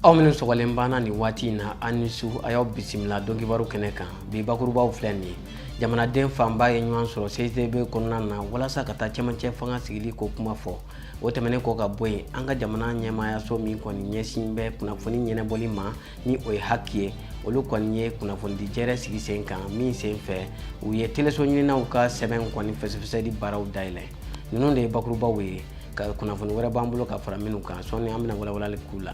Aw minnu sɔgɔlen banna nin waati in na, an ni su, a y'aw bisimila donkibaru kɛnɛ kan. Bi bakurubaw filɛ nin ye: jamanaden fanba ye ɲɔgɔn sɔrɔ CICB kɔnɔna na walasa ka taa cɛmancɛ fanga sigili ko kuma fɔ. O tɛmɛnen kɔ ka bɔ yen, an ka jamana ɲɛmaayaso min kɔni ɲɛsin bɛ kunnafoni ɲɛnabɔli ma, ni o ye HAC ye, olu kɔni ye kunnafonidi jɛrɛ sigi sen kan, min sen fɛ u ye teleso ɲininaw ka sɛbɛn kɔni fɛsɛfɛsɛli baaraw dayɛlɛ. Ninnu de ye bakurubaw ye. Ka kunnafoni wɛrɛ b'an bolo ka fara minnu kan, sɔɔni an bɛna walawalali k'u la.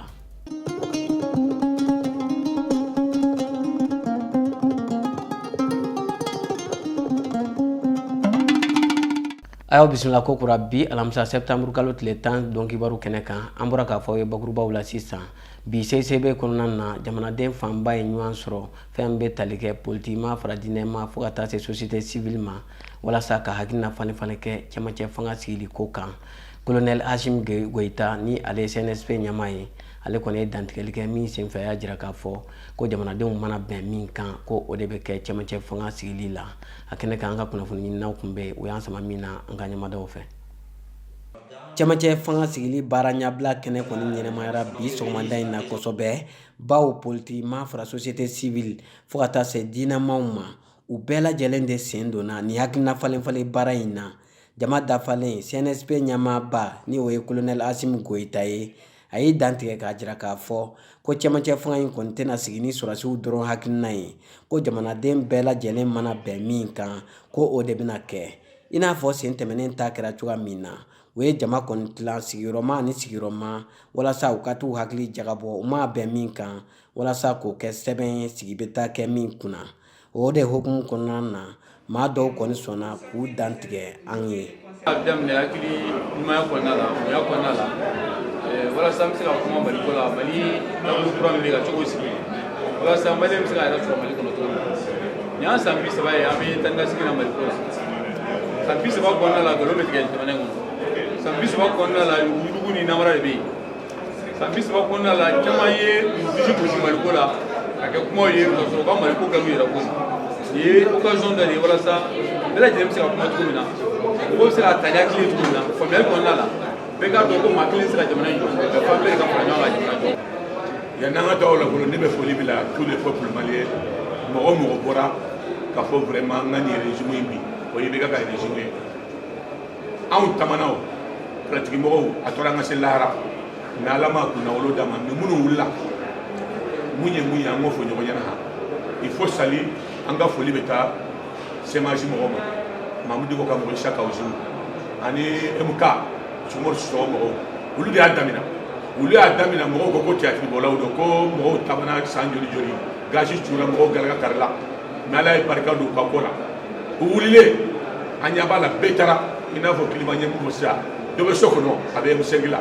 A y'aw bisimila ko kura bi alamisa septembre kalo tile 10 donkibaru kɛnɛ kan. An bɔra k'a fɔ aw ye bakurubaw la sisan, bi CICB kɔnɔna na, jamanaden fanba ye ɲɔgɔn sɔrɔ, fɛn bɛ tali kɛ politikima fara diinɛma fo ka taa se société civile ma, walasa ka hakilina falen falen kɛ cɛmancɛ fanga sigili ko kan. Colonel Assimi Goïta, ni ale ye CNSP ɲɛmaa ye, ale kɔni ye dantigɛli kɛ, min senfɛ a y'a jira k'a fɔ ko jamanadenw mana bɛn min kan, ko o de bɛ kɛ cɛmancɛ fanga sigili la. A kɛnɛ kan, an ka kunnafoni ɲininaw tun bɛ yen, u y'an sama min na an ka ɲɛmadaw fɛ. Cɛmancɛ fanga sigili baara ɲɛbila kɛnɛ kɔni ɲɛnamayara bi sɔgɔmada in na kosɛbɛ, bawo politikima fara société civile fo ka taa se diinɛmaw ma, u bɛɛ lajɛlen de sen donna nin hakilina falen falen baara in na. Jama dafalen, CNSP ɲɛmaaba, ni o ye colonel Assimi Goïta ye, a y'i dantigɛ k'a jira k'a fɔ ko cɛmancɛ fanga in kɔni tɛna sigi ni sɔrɔdasiw dɔrɔn hakilina ye, ko jamanaden bɛɛ lajɛlen mana bɛn min kan, ko o de bɛna kɛ. I n'a fɔ sen tɛmɛnen ta kɛra cogoya min na, u ye jama kɔni tilan sigiyɔrɔma ni sigiyɔrɔma walasa u ka t'u hakili jagabɔ, u maa bɛn min kan, walasa k'o kɛ sɛbɛn ye sigi bɛ taa kɛ min kunna. O de hukumu kɔnɔna na, maa dɔw kɔni sɔnna k'u dantigɛ an ye. A bɛ daminɛ hakili ɲumanya kɔnɔna la, bonya kɔnɔna la, walasa an bɛ se ka kuma Maliko la, Mali taabolo kura min bɛ ka cogo sigi, walasa Maliyɛn bɛ se k'a yɛrɛ sɔrɔ Mali kɔnɔ cogo min na. Nin y'an san 30 ye an bɛ taa ni ka segin na Maliko la. San 30 kɔnɔna la, nkalon bɛ tigɛ jamana in kɔnɔ. San 30 kɔnɔna la, yuruguyurugu ni namara de bɛ yen. San 30 kɔnɔna la, caman ye u disi gosi Maliko la ka kɛ kumaw ye, ka sɔrɔ u ka Maliko kɛ n'u yɛrɛ ko ye. Nin ye occasion dɔ de ye walasa bɛɛ lajɛlen bɛ se ka kuma cogo min na, mɔgɔw bɛ se ka ta ni hakili ye cogo min na, faamuyali kɔnɔna la, bɛɛ k'a dɔn ko maa kelen tɛ se ka jamana in jɔ, nka f'an bɛɛ de ka fara ɲɔgɔn kan ka jamana jɔ. Yanni an ka taa o la fɔlɔ, ne bɛ foli bila tous les peuples maliens. Mɔgɔ o mɔgɔ bɔra k'a fɔ vraiment an ka nin régime in bi, o ye IBK ka régime ye. Anw tamana o politique mɔgɔw, a tora an ka se lahara, mais Ala ma kunnawolo d'a ma. Mais minnu wulila, mun ye mun ye, an k'o fɔ ɲɔgɔn ɲɛna. Han, il faut saluer, an ka foli bɛ taa CMAS mɔgɔw ma, Mamudu Diko ka mɔgɔ, Isa Kaw Jim ani MK Sumaworo Sisɔkɔ mɔgɔw, olu de y'a daminɛ. Olu y'a daminɛ, mɔgɔw ko ko théâtre bɔlaw don, ko mɔgɔw tamana san joli joli, gazi cura, mɔgɔw galaga karila, mais Ala ye barika don u ka ko la. U wulilen, an ɲɛ b'a la, bɛɛ taara i n'a fɔ kilima ɲɛ mun fɔ sisan, dɔ bɛ so kɔnɔ, a bɛ M5 la,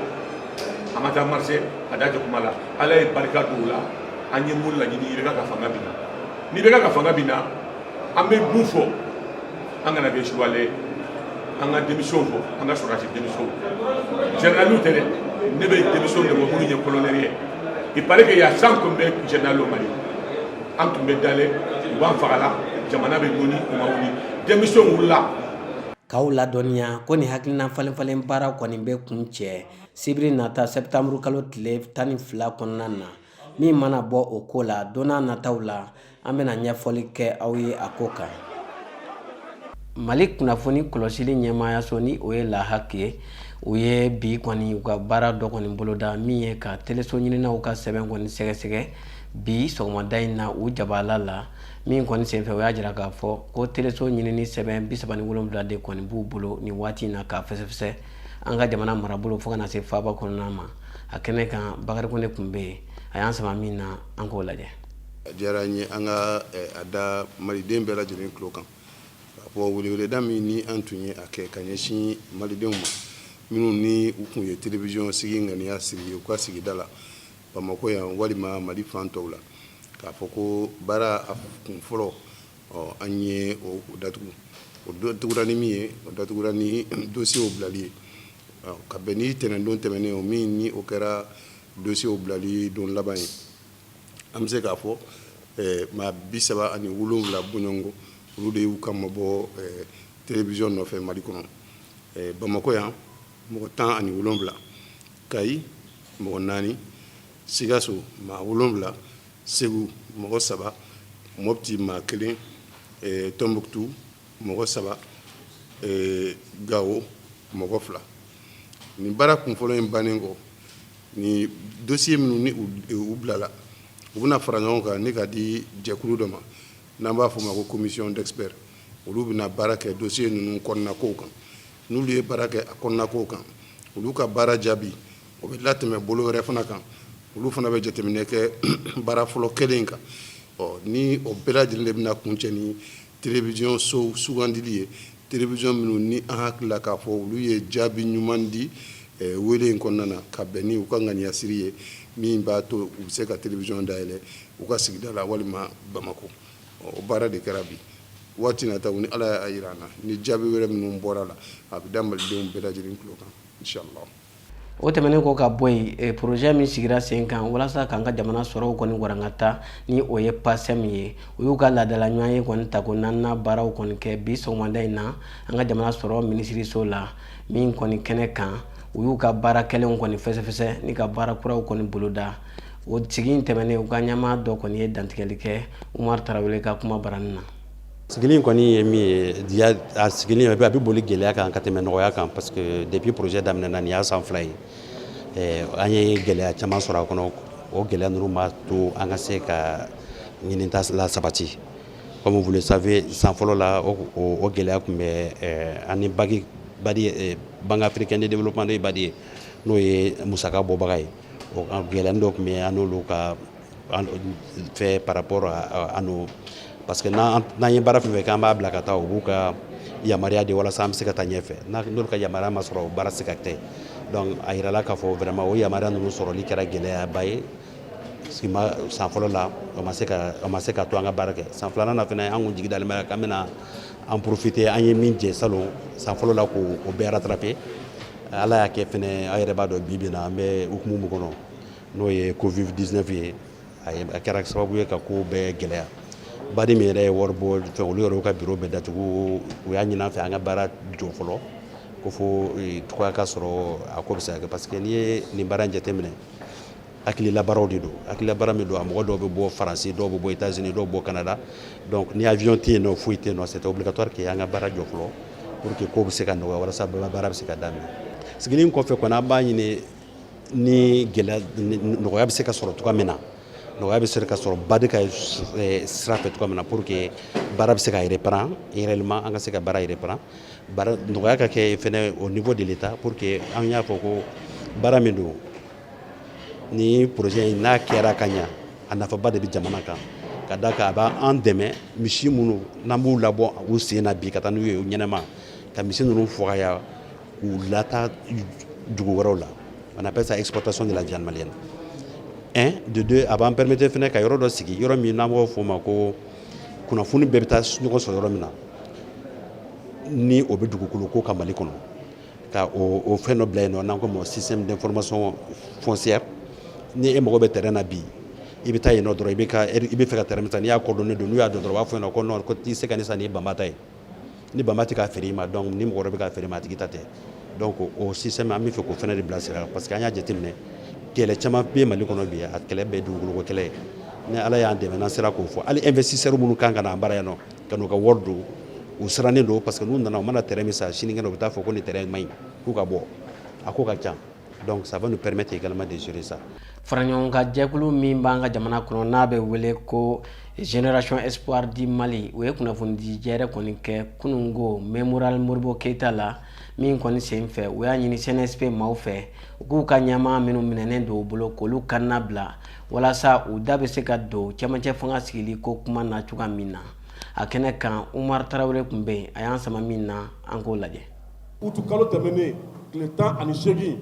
a ma taa marché, a da jɔ kuma la. Ala ye barika don u la. An ye mun laɲini? IBK ka fanga binna. Ni IBK ka fanga binna, an bɛ mun fɔ? An kana kɛ suwale, an ka démission fɔ, an ka sɔrɔdasi démission, généraliw tɛ dɛ, ne bɛ démission de fɔ minnu ye colonel ye. Il paraît qu'il y a 100 combien général au Mali, an tun bɛ dalen, u b'an fagala, jamana bɛ ŋoni, u ma wuli, démission wulila. K'aw ladɔnniya ko nin hakilina falen falen baara kɔni bɛ kun cɛ sibiri nata septembre kalo tile 12 kɔnɔna na. Min mana bɔ o ko la, don n'a nataw la, an bɛna ɲɛfɔli kɛ aw ye a ko kan. Mali kunnafoni kɔlɔsili ɲɛmaayaso, ni o ye la HAC ye, u ye bi kɔni u ka baara dɔ kɔni boloda, min ye ka teleso ɲininaw ka sɛbɛn kɔni sɛgɛsɛgɛ bi sɔgɔmada in na u jabala la. Min kɔni senfɛ, u y'a jira k'a fɔ ko teleso ɲinini sɛbɛn 37 de kɔni b'u bolo nin waati in na k'a fɛsɛfɛsɛ an ka jamana marabolo fo ka na se faaba kɔnɔna ma. A kɛnɛ kan, Bakari Kone tun bɛ yen, a y'an sama min na, an k'o lajɛ. A diyara n ye an ka a da maliden bɛɛ lajɛlen tulo kan k'a fɔ weleweleda min ni an tun ye a kɛ ka ɲɛsin malidenw ma, minnu ni u tun ye télévision sigi ŋaniya siri u ka sigida la Bamakɔ yan walima Mali fan tɔw la, k'a fɔ ko baara a kun fɔlɔ, ɔ, an ye o datugu. O datugura ni min ye, o datugura ni dossier bilali ye ka bɛn ni tɛnɛndon tɛmɛnen o min ni o kɛra dossier bilali don laban ye. An bɛ se k'a fɔ maa 37 bɔɲɔgɔnko, olu de y'u ka mabɔ télévision nɔfɛ Mali kɔnɔ. Bamakɔ yan, mɔgɔ 17, Kayi, mɔgɔ naani. Sikaso maa wolonwula, Segu mɔgɔ saba, Mɔpti maa kelen, Tɔnbukutu mɔgɔ saba, Gawo mɔgɔ fila. Nin baara kunfɔlɔ in bannen kɔ, ni dossier minnu ni u bilala, u bɛna fara ɲɔgɔn kan ni ka di jɛkulu dɔ ma n'an b'a fɔ o ma ko commission d'experts. Olu bɛna baara kɛ dossier ninnu kɔnɔnakow kan. N'olu ye baara kɛ a kɔnɔnakow kan, olu ka baara jaabi, o bɛ latɛmɛ bolo wɛrɛ fana kan. Olu fana bɛ jateminɛ kɛ baara fɔlɔ kelen in kan. Ɔ, ni o bɛɛ lajɛlen de bɛna kuncɛ ni télévision so sugandili ye, télévision minnu ni an hakili la k'a fɔ olu ye jaabi ɲuman di wele in kɔnɔna na ka bɛn ni u ka ŋaniyasiri ye, min b'a to u bɛ se ka télévision dayɛlɛ u ka sigida la walima Bamakɔ. O baara de kɛra bi. Waati nata, ni Ala y'a jira an na, ni jaabi wɛrɛ minnu bɔra la, a bɛ da malidenw bɛɛ lajɛlen tulo kan, inshallah. O tɛmɛnen kɔ ka bɔ yen, projet min sigira sen kan walasa k'an ka jamana sɔrɔw kɔni warankata, ni o ye PACEM ye, u y'u ka laadala ɲɔgɔn ye kɔni tako naaninan baaraw kɔni kɛ bi sɔgɔmada in na an ka jamana sɔrɔ minisiriso la. Min kɔni kɛnɛ kan, u y'u ka baara kɛlenw kɔni fɛsɛfɛsɛ ni ka baara kuraw kɔni boloda. O sigi in tɛmɛnen, u ka ɲɛmaa dɔ kɔni ye dantigɛli kɛ Umar Tarawele ka kuma baranin na. Sigili kɔni ye min ye, a sigili a bɛ boli gɛlɛya kan ka tɛmɛ nɔgɔya kan, parce que depuis projet daminɛna, nin y'a san 2 ye. An ye gɛlɛya caman sɔrɔ a kɔnɔ. O gɛlɛya ninnu b'a to an ka se ka ɲinita la sabati. Comme vous le savez, san fɔlɔ la, o gɛlɛya tun bɛ an ni BAD, BAD, Banque africaine de développement, n'o ye BAD ye, n'o ye musaka bɔbaga ye. O gɛlɛya dɔ tun bɛ an n'olu ka fɛ par rapport à nos, parce que n'an ye baara fɛn fɛn kɛ, an b'a bila ka taa, u b'u ka yamaruya di walasa an bɛ se ka taa ɲɛfɛ. N'olu ka yamaruya ma sɔrɔ, o baara tɛ se ka kɛ. Donc a yirala k'a fɔ vraiment o yamaruya ninnu sɔrɔli kɛra gɛlɛyaba ye san fɔlɔ la. O ma se ka to an ka baara kɛ. San filanan na fɛnɛ, an kun jigi dalen bɛ k'an bɛna an profiter an ye min jɛ salon san fɔlɔ la, k'o bɛɛ rattraper. Ala y'a kɛ fɛnɛ, aw yɛrɛ b'a dɔn, bi bi in na, an bɛ hukumu min kɔnɔ, n'o ye Covid 19 ye, a kɛra sababu ye ka ko bɛɛ gɛlɛya. BAD min yɛrɛ ye wari bɔ fɛn, olu yɛrɛ ka bureau bɛɛ datugu. U y'a ɲini an fɛ an ka baara jɔ fɔlɔ, ko fo cogoya ka sɔrɔ a ko bɛ se ka kɛ, parce que n'i ye nin baara in jateminɛ, hakilila baaraw de don. Hakilila baara min don, a mɔgɔ dɔw bɛ bɔ Faransi, dɔw bɛ bɔ États-Unis, dɔw bɛ bɔ Canada. Donc ni avion tɛ yen nɔ, foyi tɛ yen nɔ, c'était obligatoire que an ka baara jɔ fɔlɔ pour que ko bɛ se ka nɔgɔya, walasa baara bɛ se ka daminɛ. Sigili kɔfɛ kɔni, an b'a ɲini ni gɛlɛya nɔgɔya bɛ se ka sɔrɔ cogoya min na, nɔgɔya bɛ se ka sɔrɔ BAD ka sira fɛ cogoya min na, pour que baara bɛ se ka reprendre réellement, an ka se ka baara reprendre. Baara nɔgɔya ka kɛ fɛnɛ au niveau de l'État, pour que an y'a fɔ ko baara min don, ni projet in n'a kɛra ka ɲa, a nafaba de bɛ jamana kan, ka da kan a b'an dɛmɛ misi minnu n'an b'u labɔ u sen na bi ka taa n'u ye u ɲɛnɛma, ka misi ninnu fɔgaya k'u lataa dugu wɛrɛw la. On appelle ça exportation de la viande malienne. Un, de deux, a b'an permettre fɛnɛ ka yɔrɔ dɔ sigi, yɔrɔ min n'an b'o fɔ o ma ko kunnafoni bɛɛ bɛ taa ɲɔgɔn sɔrɔ yɔrɔ min na, ni o bɛ dugukolo ko ka Mali kɔnɔ, ka o fɛn dɔ bila yen nɔ n'an ko ma système d'information foncière. Ni e mago bɛ terrain na bi, i bɛ taa yen nɔ dɔrɔn, i bɛ fɛ ka terrain min san, n'i y'a coordonnées don, n'u y'a dɔn dɔrɔn, u b'a fɔ ɲɛna ko non, ko i se ka nin san, nin ye Banba ta ye. Ni Banba tɛ k'a feere i ma, donc ni mɔgɔ wɛrɛ bɛ k'a feere i ma, a tigi ta tɛ. Donc o système, an bɛ fɛ k'o fana de bila sen kan, parce que an y'a jateminɛ, kɛlɛ caman bɛ Mali kɔnɔ bi, a kɛlɛ bɛɛ ye dugukoloko kɛlɛ ye. Ni Ala y'an dɛmɛ, n'an sera k'o fɔ, hali investisseurs minnu kan ka na an baara yan nɔ, ka n'u ka wari don, u sirannen don, parce que n'u nana, u mana terrain min san, sinikɛnɛ u bɛ taa fɔ ko nin terrain man ɲi, k'u ka bɔ, a ko ka ca. Donc ça va nous permettre également de gérer ça. Faraɲɔgɔnkan jɛkulu min b'an ka jamana kɔnɔ, n'a bɛ wele ko Génération Espoir du Mali, o ye kunnafonidi jɛrɛ kɔni kɛ kununko Mémorial Modibo Keyita la. Min kɔni sen fɛ, u y'a ɲini CNSP maaw fɛ, u k'u ka ɲɛmaa minnu minɛnen don u bolo, k'olu kanna bila, walasa u da bɛ se ka don cɛmancɛ fanga sigili ko kuma na cogoya min na. A kɛnɛ kan, Umar Tarawele tun bɛ yen, a y'an sama min na, an k'o lajɛ. Utu kalo tɛmɛnen tile 18,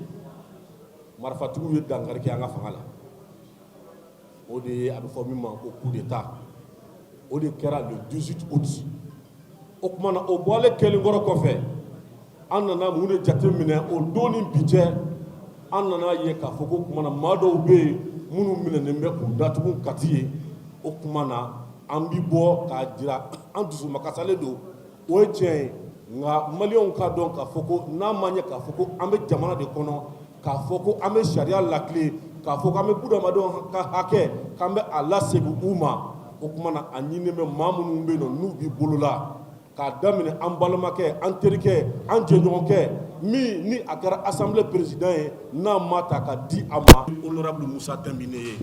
marifatigiw ye dankari kɛ an ka fanga la. O de ye a bɛ fɔ min ma ko coup d'état. O de kɛra le 18 août. O tuma na, o bɔlen kɛlen kɔrɔ kɔfɛ, an nana mun de jate minɛ o don ni bi cɛ? An nana ye k'a fɔ ko tuma na, maa dɔw bɛ yen minnu minɛnen bɛ k'u datugu Kati ye. O tuma na, an bi bɔ k'a jira an dusumakasalen don, o ye tiɲɛ ye. Nka maliyɛnw ka dɔn k'a fɔ ko n'a ma ɲɛ k'a fɔ ko an bɛ jamana de kɔnɔ, k'a fɔ ko an bɛ sariya lakile. k'a fɔ k'an bɛ budamadenw ka hakɛ k'an bɛ a lasegin u ma. O tuma na, a ɲininen bɛ maa minnu bɛ yen nɔ n'u b'i bolo la, k'a daminɛ an balimakɛ, an terikɛ, an jɛɲɔgɔnkɛ min ni a kɛra assemblée président ye, n'a ma ta ka di a ma, honorable Musa Tɛnbine ye,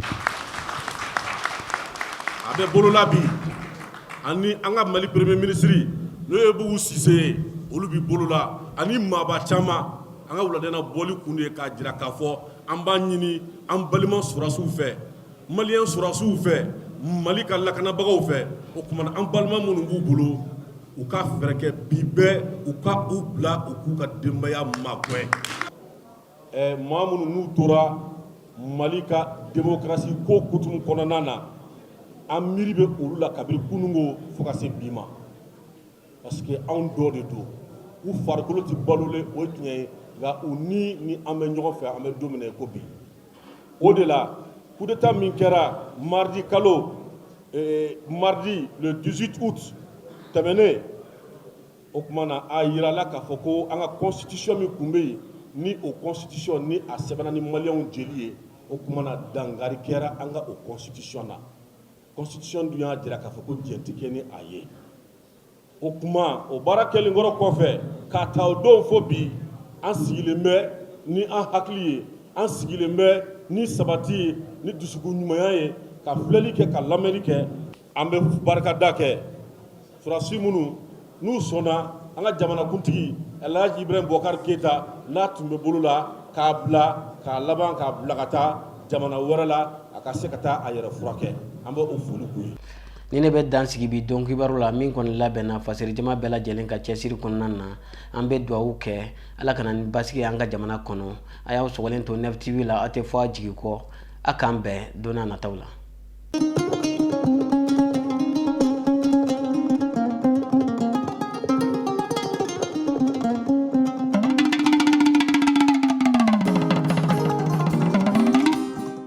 a bɛ bolola bi, ani an ka Mali premier ministre n'o ye Bubu Sise ye, olu bɛ bolola, ani maaba caman. An ka wulada bɔli kun de ye k'a jira k'a fɔ an b'a ɲini an balima sɔrɔdasiw fɛ, maliyɛn sɔrɔdasiw fɛ, Mali ka lakanabagaw fɛ, o tuma an balima minnu b'u bolo, u ka fɛɛrɛ kɛ bi bɛɛ u ka u bila u k'u ka denbaya magɛn. Maa minnu n'u tora Mali ka démocratie ko kutumu kɔnɔna na, an miiri bɛ olu la kabini kununko fo ka se bi ma, parce que anw dɔ de don. U farikolo tɛ balolen, o ye tiɲɛ ye, nka u ni ni an bɛ ɲɔgɔn fɛ, an bɛ don min na i ko bi. O de la, coup d'état min kɛra mardi kalo, mardi le 18 août tɛmɛnen, o tuma na a yirala k'a fɔ ko an ka constitution min tun bɛ yen, ni o constitution ni a sɛbɛnna ni maliyɛnw jeli ye, o tuma na dankari kɛra an ka o constitution na. Constitution dun y'a jira k'a fɔ ko jɛn tɛ kɛ ni a ye. O tuma o baara kɛlen kɔrɔ kɔfɛ, k'a ta o don fo bi, an sigilen bɛ ni an hakili ye, an sigilen bɛ ni sabati ye, ni dusukun ɲumanya ye, ka filɛli kɛ, ka lamɛnni kɛ. An bɛ barikada kɛ sɔrɔdasi minnu n'u sɔnna an ka jamanakuntigi Elhaji Ibrahim Boubacar Keita n'a tun bɛ bolo la, k'a bila k'a laban k'a bila ka taa jamana wɛrɛ la, a ka se ka taa a yɛrɛ furakɛ, an bɛ o foli k'u ye. Ni ne bɛ dan sigi bi don kibaru la min kɔni labɛnna fasodenjama bɛɛ lajɛlen ka cɛsiri kɔnɔna na, an bɛ dugawu kɛ Ala ka na ni basigi an ka jamana kɔnɔ. A y'aw sɔgɔlen to Nef TV la, aw tɛ fɔ a jigi kɔ. A k'an bɛn don n'a nataw la.